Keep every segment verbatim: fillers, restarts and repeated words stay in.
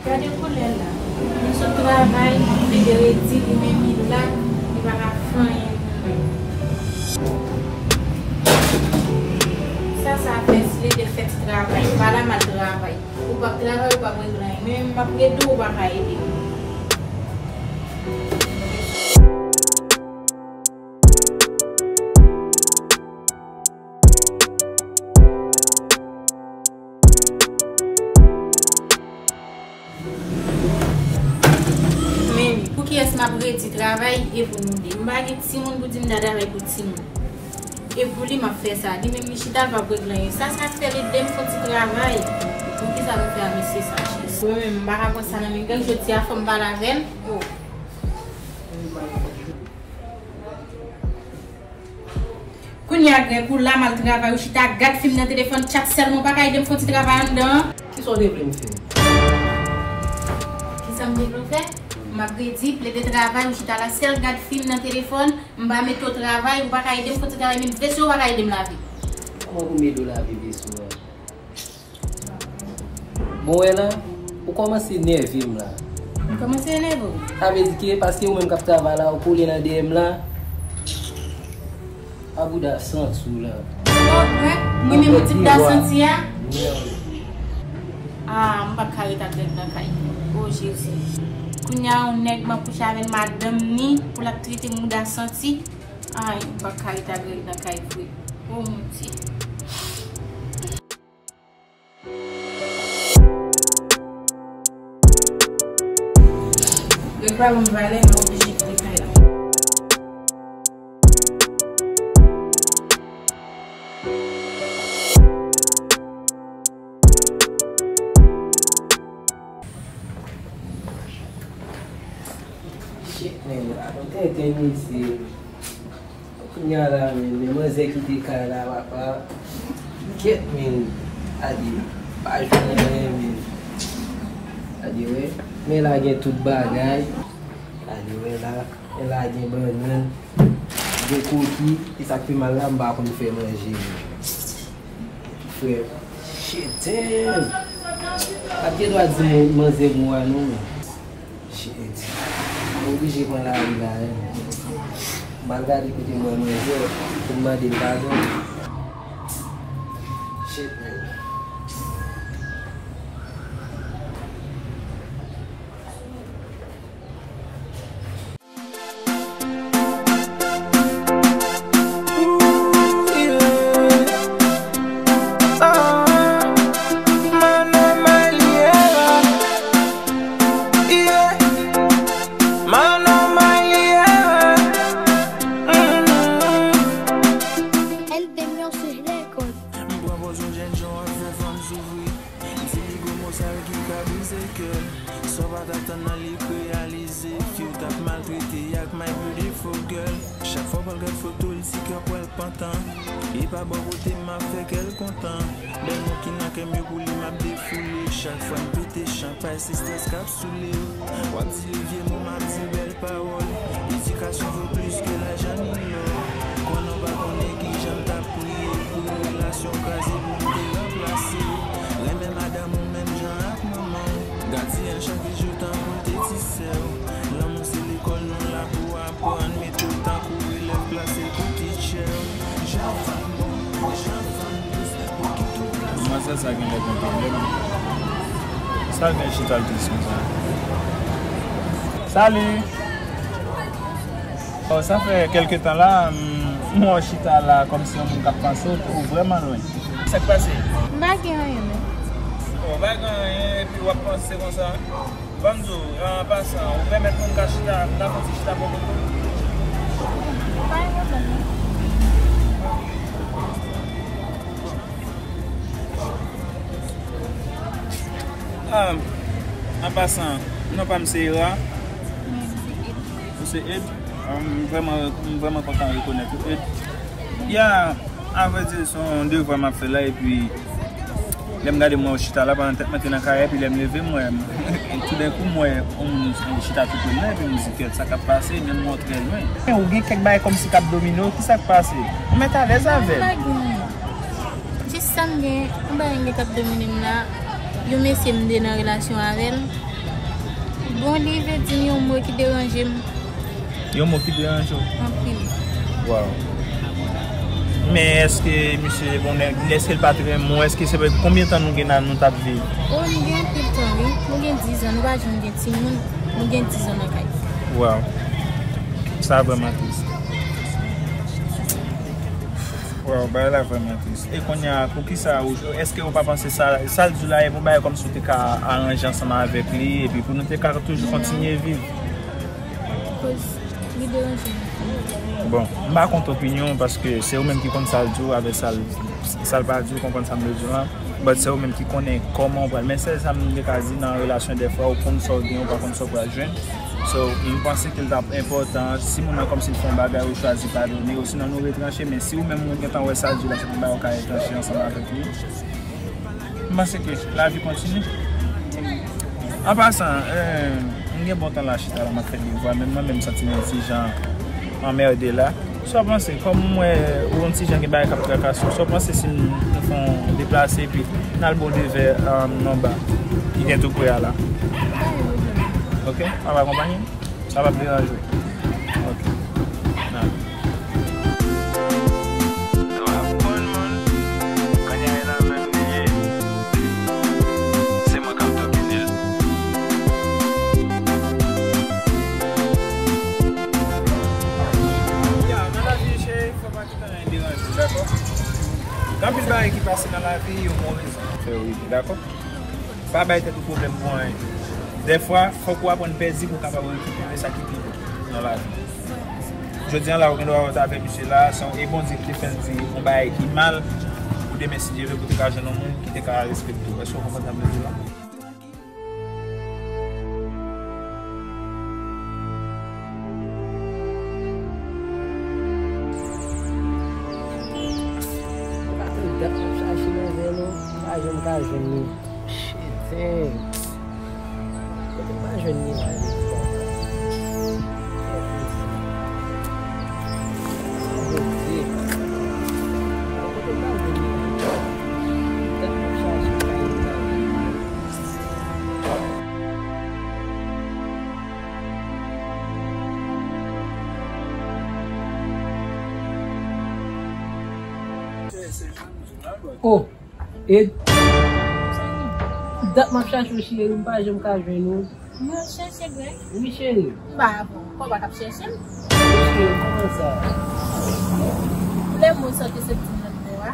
Gade koulè la. Nou sot travay, li te redi, li menm li la, li pa ka fè anyen pou nou. Sa, sa fè si li te fè ti travay, pa la m al travay. Ou p ap travay, ou p ap regle anyen. Men m ap redi w, ou pa ka ede m. Men, pou kiyès m ap redi travay e pou nou de? M pa gen timoun pou di m ta travay pou timoun. E pou li, m ap fè sa. Li menm, li chita, l p ap regle anyen. Sa, sa fè l ede m fè ti travay. Poukisa nou fè a mesye sa? Mwen menm, m pa ka pran sa nan men gang. Jodi a, fò m pale avè l. Oh. Kounye a, Greg, ou la, m al travay, ou chita gad fim nan telefòn, chat sèlman, ou pa ka ede m fè yon ti travay anndan an? Kisa w te vle m fè? Kisa m te vle w fè? M ap redi, plede travay, ou chita la, sèl gad fim nan telefòn, m pa mete w travay, ou pa ka ede m fè yon ti travay, menm vesye w pa ka ede m lave. Kòman pou m ede w lave vesye w a? Bon, wè la, ou kòmanse nève m la. M kòmanse enève w? Sa vle di ke paske ou menm k ap travay la, ou kole nan dèyè m la. A bouda santi w la. Oh, wè, mwen menm ou di bouda santi a? Ah, m pa ka ret ak Greg nan kay. Oh, Jezi. Kounye a, yon nèg m ap kouche avè l, madanm ni, pou l ap trete m bouda santi. Ay, m pa ka ret ak Greg nan kay vre. Oh, mon Dieu. Yo pa ban m valè, m oblije kite kay la. Shit, man, a nou tenten mesye. Kounye a la, men, men manzè kite kay la, papa. Kèt, men, gade, pa jwenn anyen, men. Gade, wè, men la gen tout bagay. Gade, wè la, men la gen bannann, gen koki, e sa k pi mal la, m pa konn fè manje, men. Frè, shit, damn! Pa t gen dwa di manzè m ou a non, men. Shit. M oblije pran lari la, wi. M al gade kote m wè manzè pou m mande l padon. Shit, man. El Demian se lèkòl. M pran pòz yon jènjan, w ap fè fanm soufri. Di li gwo mo sa yo ki ka brize kè l. Sa w pa t atann nan li k reyalize. Fi w t ap maltrete ak my beautiful girl. Chak fwa w pral gad foto l, ti kè w pral pantan. E pa bò kote m ap fè kè l kontan. Bèl mo ki nan kè m yo pou li m ap defoule. Chak fwa n pete chanpay, se strès k ap soule w. W ap di li vye mo, m ap di l bèl pawòl. Edikasyon vo plis ke lajan ni lò. Konnen w pa konnen kijan m t ap priye pou yon relasyon kraze pou m te ranplase. Renmen madanm ou menm jan ak manman w. Gadyen l chak jou tankou l te ti sè w. Lanmou se lekòl nou la pou aprann. Mete w tankou elèv plase pou teacher w. Jan fanm bon, jan fanm dous. Manzè sa genlè gen pwoblèm. Sa l gen chita l tris konsa? Salut! Oh, sa fè kèlke tan la, m, m wè w chita la kòmsi yon moun k ap panse w, ou vrèman lwen. Sa k pase? M pa gen anyen, non. Oh, pa gen anyen, epi w ap panse konsa? Ban m di w, an pasan, ou pèmèt moun ka chita, m ka fè yon ti chita bò kote w? Pa gen pwoblèm, non. Ah, an pasan, non pa m se Era. Ou se Ed? Ah, m vrèman, m vrèman kontan rekonèt ou, Ed. Ya, avrèdi, se yon devwa m ap fè la, epi lè m gade m wè w chita la, pandan tèt mwen te nan kay la, epi lè m leve m wè, toudenkou m wè yon moun chita tou pre m nan, epi m di, "Kèt, sa k ap pase?" Men m wè w trè lwen. Men ou gen kèk bagay kòmsi k ap domine w, ki sa k pase? Ou mèt alèz avè m. Jis sa m gen, yon bagay m gen k ap domine m la, yon mesye m te nan relasyon avè l, Bon, li vle di m yon mo ki deranje m. Yon mo ki deranje w? Anpil. Waw. Men èske misye, bon, èske l pa t renmen w? Èske se konbyen tan nou gen la nou t ap viv? O, nou gen anpil tan, wi. Nou gen diz an, nou pa janm gen timoun. Nou gen diz an nan kay. Waw. Sa vrèman tris. Waw, bagay la vrèman tris. E kounye a, poukisa ou, èske ou pa panse sa, sa l di w la, e pou bagay kòmsi ou te ka aranje ansanm avèk li, epi pou nou te ka toujou kontinye viv? Koz li deranje m. Bon, m pa kont opinyon w, paske se ou menm ki konn sa l di w avèk sa l, sa l pa di w, konprann sa m vle di w la. But se ou menm ki konnen kòman w pral. Men sèl sa m te ka di nan relasyon, dèfwa ou konn sa w gen, ou pa konn sa w pral jwenn. So, m panse ke l t ap enpòtan, si moun nan kòmsi l fè yon bagay, ou chwazi padone, osinon nou retranche, men si ou menm ou gentan wè sa l di w la, se pou bagay ou ka retranche ansanm avèk li. M panse ke lavi kontinye. An pasan, eh, m gen bon tan la chita la, m ap fè devwa, men mwen menm m santi m yon ti jan anmède la. Sa w panse, kòm m wè ou yon ti jan gen bagay k ap trakase w, sa w panse si m, nou fè yon deplase epi n al bwè yon de vè, um, nan ba ki gen tou pre a la? Ok, w ap akonpanye m? Sa p ap deranje w? Ok. N ale. Ya, nan lavi, cheri, fò pa gen anyen deranje w, dakò? Gen anpil bagay ki pase nan lavi, yo gen yon rezon fè yo rive, dakò? Pa bay tèt ou pwoblèm pou anyen. Dèfwa, fòk ou aprann pèdi pou w kapab rekipere sa ki pi bon nan lavi. Jodi a la, ou gen dwa wè w t avèk misye la, san, e Bondye ki te fè l di yon bagay ki mal, pou demen, si Dye vle, pou te ka jwenn yon moun ki te ka respekte w. Èske w konprann sa m vle di w la? Gade dat m ap chache manzè nou, m pa janm ka jwenn li. Shit, damn. Kote m pa jwenn li la, li konsa. Bondye. Kote m pa jwenn li la. Dat m ap chache pa li la. Oh, Ed. Dat m ap chache w, cheri, m pa janm ka jwenn ou. Mwen ap chèche, Greg. Wi, cheri. M pa avè w. Kòman w ap chèche m? Cheri, kòman sa? Lè m wè sa w te sot di m nan bò a,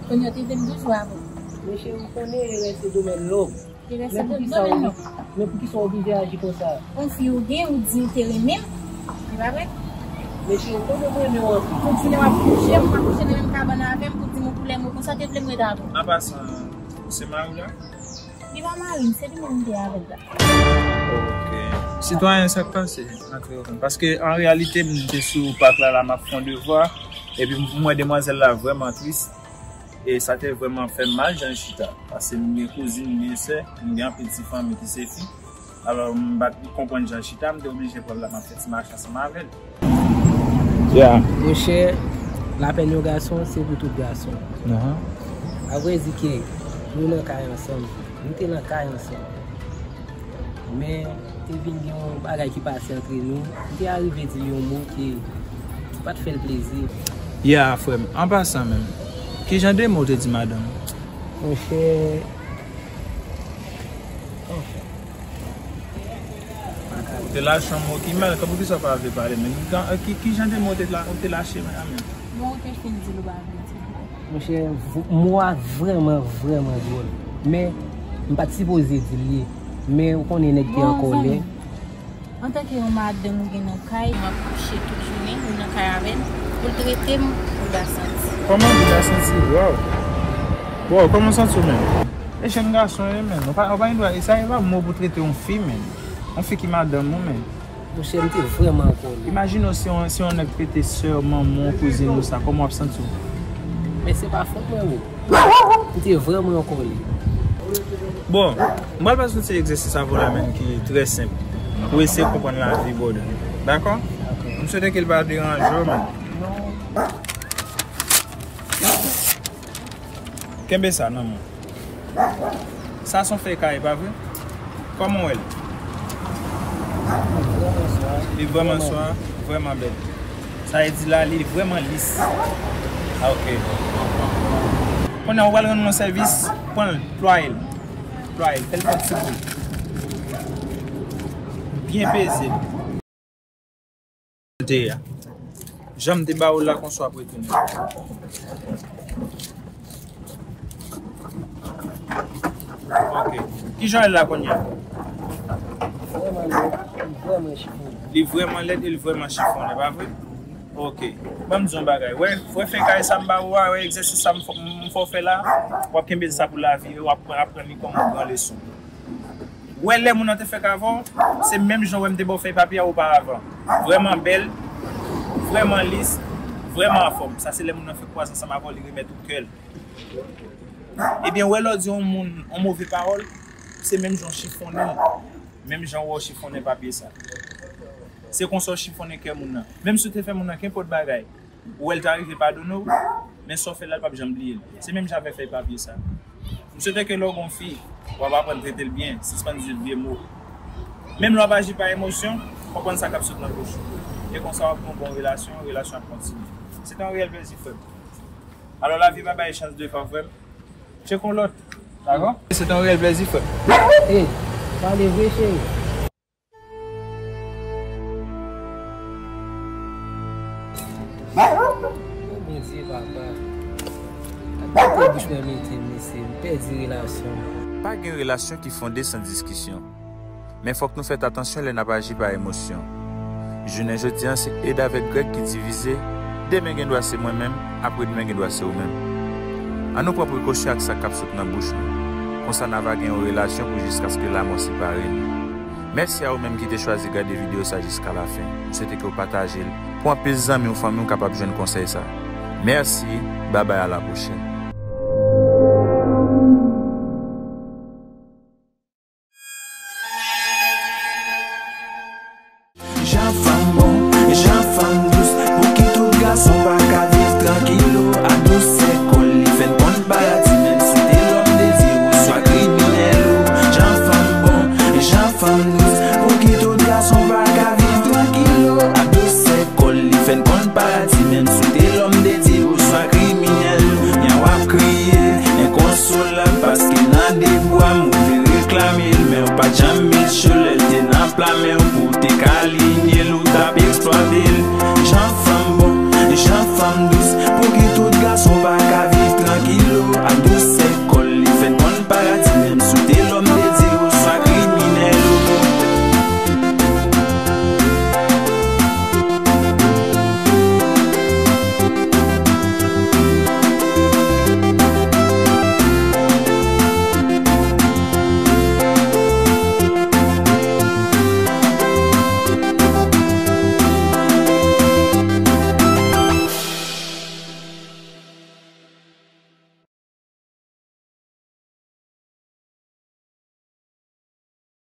kounye a w te vin toujou avè m. Men cheri, ou konnen erè se domèn lòm. Erè se domèn lòm. Men poukisa w oblije aji konsa? Yon fi ou gen, ou di ou te renmen m. Se pa vre? Men cheri, ou konnen mwen renmen w anpil. Tout jounen w ap kouche, m pa kouche nan menm kabann avè m pou di m yon koulè mo konsa, te vle m ret avè w. An pasan, se mari w la? Li pa mari m, se li menm m te avè l la. Ok. Sitwayen, sa k pase? Antre w. Paske, an reyalite, m te sou pak la, la, m ap fè yon devwa. Epi, m wè demwazèl la vrèman tris. E sa te vrèman fè m mal jan l chita. Paske m gen kouzin, m gen sè, m gen anpil ti fanmi ki se fi. Alò, m pa t konprann jan l chita, m te oblije pran l la, m ap fè ti mache ansanm avè l. Yeah. Monchè, lapèn yon gason, se pou tout gason. Ahan. Avrèdi ke nou nan kay ansanm, nou te nan kay ansanm. Men, te vin gen yon bagay ki pase antre nou, m te arive di l yon mo ki, ki pa t fè l plezi. Yeah, frè m. An pasan menm, ki jan de mo w te di madanm ou? Monchè, anfen. Ou te lache yon mo ki mal, poukisa w pa vle pale menm? Ki, ki, ki jan de mo w te la, ou te lache a menm? Bon, ou te fin di l ou pa vle di l. Monchè, v-, mo a vrèman, vrèman dwòl. Men, m pa t sipoze di l li. Men, ou konnen nèg te an kòlè. Bon, zanmi, antanke yon madanm ou gen nan kay, m ap kouche tout jounen, ou nan kay avè m, pou l trete m boul a santi. Kòman boul a santi? Waw. Waw, kòman w santi w menm? E jèn gason ye, menm. Ou pa, ou pa gen dwa, e sa e pa mo pou trete yon fi, menm. Yon fi ki madanm ou, menm. Monchè, m te vrèman an kòlè. Imajine w si yon, si yon nèg pete sè w, manman w, kouzin ou sa, kòman w ap santi w? Men se pa fòt mwen, bro. M te vrèman an kòlè. Bon, m pral ba w yon ti egzèsis avè w la menm ki trè senp. Pou eseye konprann lavi, brother. Dakò? Ok. M swete ke l pa deranje w, menm. Kenbe sa nan men w. Sa se yon fèy kaye, pa vre? Kòman w wè l? Li vrèman swa, vrèman bèl. Sa vle di la, li vrèman lis. Ah, ok. Kounye a, ou pral rann mwen sèvis, pran l, plwaye l. Plwaye l, fè l fè ti boul. Byen peze l. Te a. Jan m te ba ou la konsa pou retounen. Ok. Kijan l la kounye a? Vrèman lèd, li vrèman chifonnen. Li vrèman lèd e li vrèman chifonnen, pa vre? Ok. Ban m di yon bagay. Wè, wè fè kay sa m ba ou a, wè egzèsis sa m fè, m fè w fè la, w ap kenbe sa pou lavi, e w ap aprann li kòm yon gran leson. Wè lè moun nan te fèk avè w, se menm jan wè m te ba w fèy papye a oparavan. Vrèman bèl, vrèman lis, vrèman anfòm. Sa se lè moun nan fèk kwaze ansanm avè w, li remèt ou kè l. Ebyen, wè lè w di yon moun yon move pawòl, se menm jan w chifonnen l. Menm jan wè w chifonnen papye sa. Se konsa w chifonnen kè moun nan. Menm si w te fè moun nan kenpòt bagay, ou wè l ta rive padone w, men sa w fè la, l p ap janm bliye l. Se menm jan avèk fèy papye sa. M swete ke lè w gen yon fi, w ap aprann trete l byen, sispann di l vye mo. Menm lè w ap aji pa emosyon, konprann sa k ap sot nan bouch ou. E konsa w ap gen yon bon relasyon, relasyon ap kontinye. Se te yon reyèl plezi, frè m. Alò, lavi pa bay chans de fwa, frè m. Tchek yon lòt. Dakò? Se te yon reyèl plezi, frè m. Ey, pale vre, cheri. O Bondye, papa. Ak kote bouch mwen mete m, mesye, m pèdi relasyon. Pa gen relasyon ki fonde san diskisyon. Men fòk nou fèt atansyon lè n ap aji pa emosyon. Jounen jodi a, se Ed avèk Grèg ki divize, demen gendwa se mwen menm, apre demen gendwa se ou menm. Ann nou pran prekosyon ak sa k ap sot nan bouch nou. Konsa n a va gen yon relasyon pou jiskaske lamò separe nou. Mèsi a ou menm ki te chwazi gade videyo sa jiska lafen. M swete ke w pataje l pou anpil zanmi w, fanmi w kapab jwenn konsèy sa. Mèsi, babay, a la pwochèn.